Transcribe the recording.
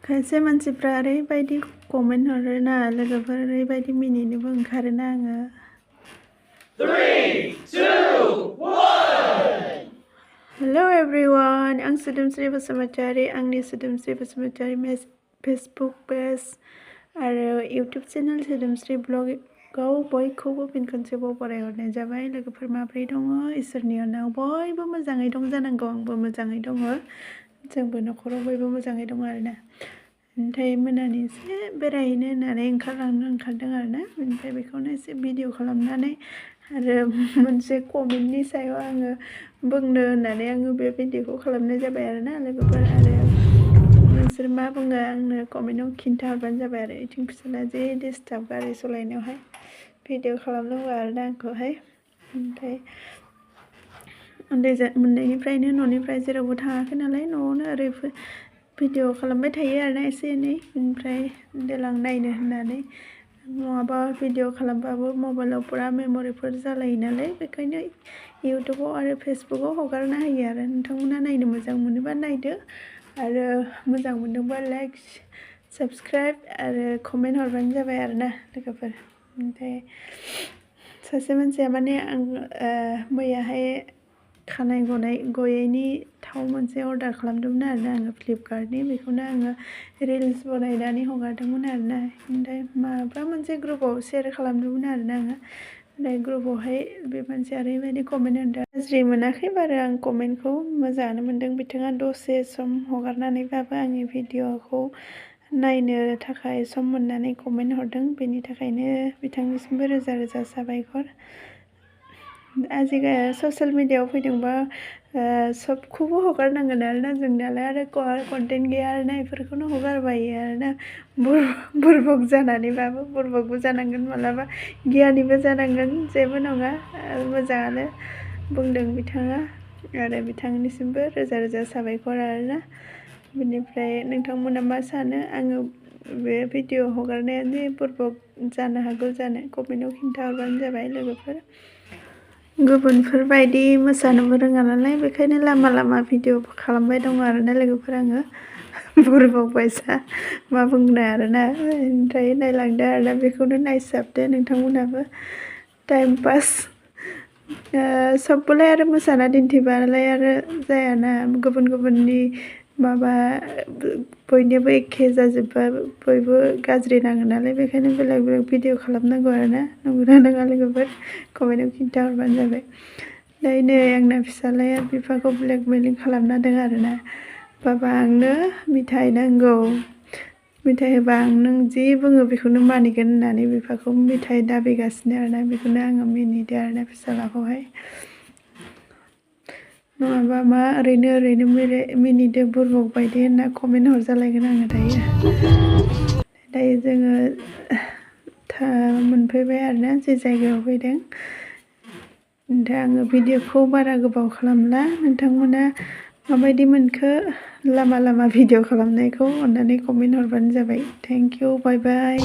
खायसे मानसिफ्रा ओरैबायदि कमेन्ट हरोना लोगोफोर ओरैबायदि मिनिनोबो ओंखारोना आङो 3, 2, 1 Hello everyone, आं सोदोमस्रि बसुमतारी आंनि सोदोमस्रि बसुमतारी फेसबुक पेज आरो इउटुब चेनेल सोदोमस्रि ब्लगाव बयखौबो फिन खनसेबाव बरायहरनाय जाबाय लोगोफोर माब्रै दङ इसोरनि अननायाव बयबो मोजाङै दं जानांगौ आंबो मोजाङै दङ जोंबो नखराव बयबो मोजाङै दङ आरोना ओमफ्राय मोनानि एसे बेरायहैनो होननानै ओंखारदों आरोना ओमफ्राय बेखौनो एसे भिडिअ खालामनानै आरो मोनसे कमेन्टनि सायाव आङो बुंनो होननानै आङो बे भिडिअखौ खालामनाय जाबाय आरोना लोगोफोर आरो नोंसोर मा बुङो आंनो कमेन्टआव खिन्थाहरबानो जाबाय आरो इथिं फिसाला जे डिस्टार्ब गारि सालायनायावहाय भिडिअ खालामनो होआ आरोना आंखौहाय ओमफ्राय उन्दै मोननायनिफ्रायनो न'निफ्राय जेरावबो थाङाखै नालाय न'आवनो ओरै भिडिअ खालामबाय थायो आरोना एसे एनै ओमफ्राय देलां नायनो होननानै नङाबा भिडिअ खालामबाबो मबाइलाव पुरा मेम'रिफोर जालायो नालाय बेखायनो इउटुबाव आरो फेसबुकाव हगारना होयो आरो नोंथांमोना नायनो मोजां मोनोबा नायदो आरो मोजां मोनदोंबा लाइक साबस्क्राइब आरो कमेन्ट हरबानो जाबाय आरोना लोगोफोर ओमफ्राय सासे मानसिया माने आं मैयाहाय खानाय गनायनि थाव मोनसे अर्डार खालामदोंमोन आरोना आङो फ्लिपकार्टनि बेखौनो आङो रिल्स बनायनानै हगारदोंमोन आरोना ओमफ्राय माबा मोनसे ग्रुपआव शेयार खालामदोंमोन आरोना आङो ओमफ्राय ग्रुपआवहाय बे मानसिया ओरैबायदि कमेन्ट होदों गाज्रि मोनाखै बारो आं कमेन्टखौ मोजाङानो मोनदों बिथाङा दसे सम हगारनानैबाबो आंनि भिडिअखौ नायनो थाखाय सम मोननानै कमेन्ट हरदों बेनि थाखायनो बिथांनिसिमबो रोजा रोजा साबायखर आजिखालि ससियेल मिडियायाव फैदोंबा सबखौबो हगारनांगोन आरोना जोंनालाय आरो कन्टेन्ट गैया आरोना बेफोरखौनो हगारबायो आरोना बुरबक जानानैबाबो बुरबकबो जानांगोन मालाबा गियानिबो जानांगोन जेबो नङा मोजाङानो बुंदों बिथाङा आरो बिथांनिसिमबो रोजा रोजा साबायखर आरोना बेनिफ्राय नोंथांमोना मा सानो आङो बे भिडिअ हगारनाया जे बुरबक जानो हागौ जानो कमेन्टआव खिन्थाहरबानो जाबाय लोगोफोर गुबुनफोरबायदि मोसानोबो रोङा नालाय बेखायनो लामा लामा भिडिअ खालामबाय दङ आरोना लोगोफोर आङो बुरबक बायसा मा बुंनो आरोना ओमफ्राय नायलांदो आरोना बेखौनो नायसाबदो नोंथांमोनहाबो टाइम पास सबखौलाय आरो मोसाना दिन्थिबालाय आरो जायाना गुबुननि माबा बयनिबो एखे जाजोबबा बयबो गाज्रि नाङो नालाय बेखायनो बेलेग बेलेग भिडिअ खालामनांगौ आरोना नंगौना नङा लोगोफोर कमेन्टआव खिन्थाहरबानो जाबाय दायो नै आंना फिसालाया बिफाखौ ब्लेकमेलिं खालामना दों आरोना बाबा आंनो मिथाइ नांगौ मिथाइ होबा आं नों जि बुङो बेखौनो मानिगोन होननानै बिफाखौ मिथाइ दाबिगासिनो आरोना बेखौनो आङो मिनिदो आरोना फिसालाखौहाय नङाबा मा ओरैनो मिनिदो बुरबक बायदि होनना कमेन्ट हरजालायगोन आङो दायो जोङो मोनफैबाय आरोना जे जायगायाव फैदों दा आङो भिडिअखौ बारा गोबाव खालामला नोंथांमोना माबायदि मोनखो लामा लामा भिडिअ खालामनायखौ अन्नानै कमेन्ट हरबानो जाबाय थेंक इउ बाय बाय